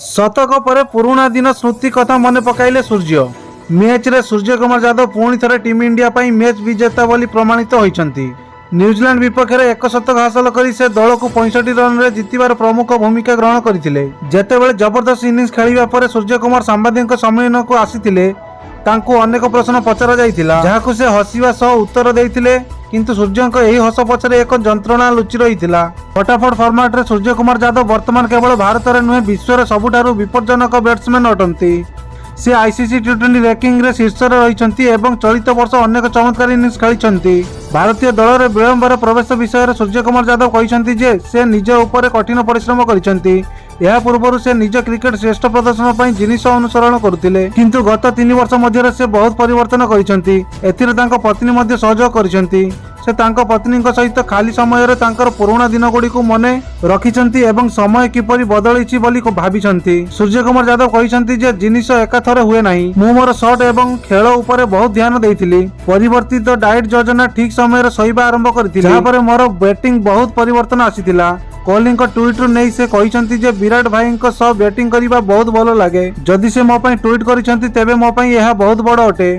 ଶତକ ପରେ ପୁରୁଣା ଦିନ ସ୍ମୃତି କଥା ମନେ ପକାଇଲେ ସୂର୍ଯ୍ୟ। ମ୍ୟାଚ୍ରେ ସୂର୍ଯ୍ୟକୁମାର ଯାଦବ ପୁଣି ଥରେ ଟିମ୍ ଇଣ୍ଡିଆ ପାଇଁ ମ୍ୟାଚ୍ ବିଜେତା ବୋଲି ପ୍ରମାଣିତ ହୋଇଛନ୍ତି। ନ୍ୟୁଜିଲାଣ୍ଡ ବିପକ୍ଷରେ ଏକ ଶତକ ହାସଲ କରି ସେ ଦଳକୁ 65 ରନରେ ଜିତିବାର ପ୍ରମୁଖ ଭୂମିକା ଗ୍ରହଣ କରିଥିଲେ। ଯେତେବେଳେ ଜବରଦସ୍ତ ଇନିଂସ ଖେଳିବା ପରେ ସୂର୍ଯ୍ୟକୁମାର ସାମ୍ବାଦିକ ସମ୍ମିଳନୀକୁ ଆସିଥିଲେ, ତାଙ୍କୁ ଅନେକ ପ୍ରଶ୍ନ ପଚରା ଯାଇଥିଲା, ଯାହାକୁ ସେ ହସିବା ସହ ଉତ୍ତର ଦେଇଥିଲେ। କିନ୍ତୁ ସୂର୍ଯ୍ୟଙ୍କ ଏହି ହସ ପଛରେ ଏକ ଯନ୍ତ୍ରଣା ଲୁଚି ରହିଥିଲା। ଫଟାଫଟ ଫର୍ମାଟରେ ସୂର୍ଯ୍ୟକୁମାର ଯାଦବ ବର୍ତ୍ତମାନ କେବଳ ଭାରତରେ ନୁହେଁ, ବିଶ୍ୱର ସବୁଠାରୁ ବିପଜ୍ଜନକ ବ୍ୟାଟ୍ସମ୍ୟାନ୍ ଅଟନ୍ତି। ସେ ଆଇସିସି ଟି20 ର୍ୟାଙ୍କିଙ୍ଗରେ ଶୀର୍ଷରେ ରହିଛନ୍ତି ଏବଂ ଚଳିତ ବର୍ଷ ଅନେକ ଚମତ୍କାର ଇନିଂସ ଖେଳିଛନ୍ତି। ଭାରତୀୟ ଦଳରେ ବିଳମ୍ବରେ ପ୍ରବେଶ ବିଷୟରେ ସୂର୍ଯ୍ୟକୁମାର ଯାଦବ କହିଛନ୍ତି ଯେ ସେ ନିଜ ଉପରେ କଠିନ ପରିଶ୍ରମ କରିଛନ୍ତି। ଏହା ପୂର୍ବରୁ ସେ ନିଜ କ୍ରିକେଟ ଶ୍ରେଷ୍ଠ ପ୍ରଦର୍ଶନ ପାଇଁ ଜିନିଷ ଅନୁସରଣ କରୁଥିଲେ, କିନ୍ତୁ ଗତ 3 ବର୍ଷ ମଧ୍ୟରେ ସେ ବହୁତ ପରିବର୍ତ୍ତନ କରିଛନ୍ତି। ଏଥିରେ ତାଙ୍କ ପତ୍ନୀ ମଧ୍ୟ ସହଯୋଗ କରିଛନ୍ତି। ସେ ତାଙ୍କ ପତ୍ନୀଙ୍କ ସହିତ ଖାଲି ସମୟରେ ତାଙ୍କର ପୁରୁଣା ଦିନଗୁଡ଼ିକୁ ମନେ ରଖିଛନ୍ତି ଏବଂ ସମୟ କିପରି ବଦଳିଛି ବୋଲି ଭାବିଛନ୍ତି। ସୂର୍ଯ୍ୟକୁମାର ଯାଦବ କହିଛନ୍ତି ଯେ ଜିନିଷ ଏକାଥରେ ହୁଏ ନାହିଁ। ମୁଁ ମୋର ସଟ୍ ଏବଂ ଖେଳ ଉପରେ ବହୁତ ଧ୍ୟାନ ଦେଇଥିଲି। ପରିବର୍ତ୍ତିତ ଡାଏଟ୍ ଯୋଜନା, ଠିକ୍ ସମୟରେ ଶୋଇବା ଆରମ୍ଭ କରିଥିଲି, ଯାହାପରେ ମୋର ବ୍ୟାଟିଂ ବହୁତ ପରିବର୍ତ୍ତନ ଆସିଥିଲା। କୋହଲିଙ୍କ ଟ୍ୱିଟ୍ରୁ ନେଇ ସେ କହିଛନ୍ତି ଯେ ବିରାଟ ଭାଇଙ୍କ ସହ ବ୍ୟାଟିଂ କରିବା ବହୁତ ଭଲ ଲାଗେ। ଯଦି ସେ ମୋ ପାଇଁ ଟ୍ୱିଟ୍ କରିଛନ୍ତି, ତେବେ ମୋ ପାଇଁ ଏହା ବହୁତ ବଡ଼ ଅଟେ।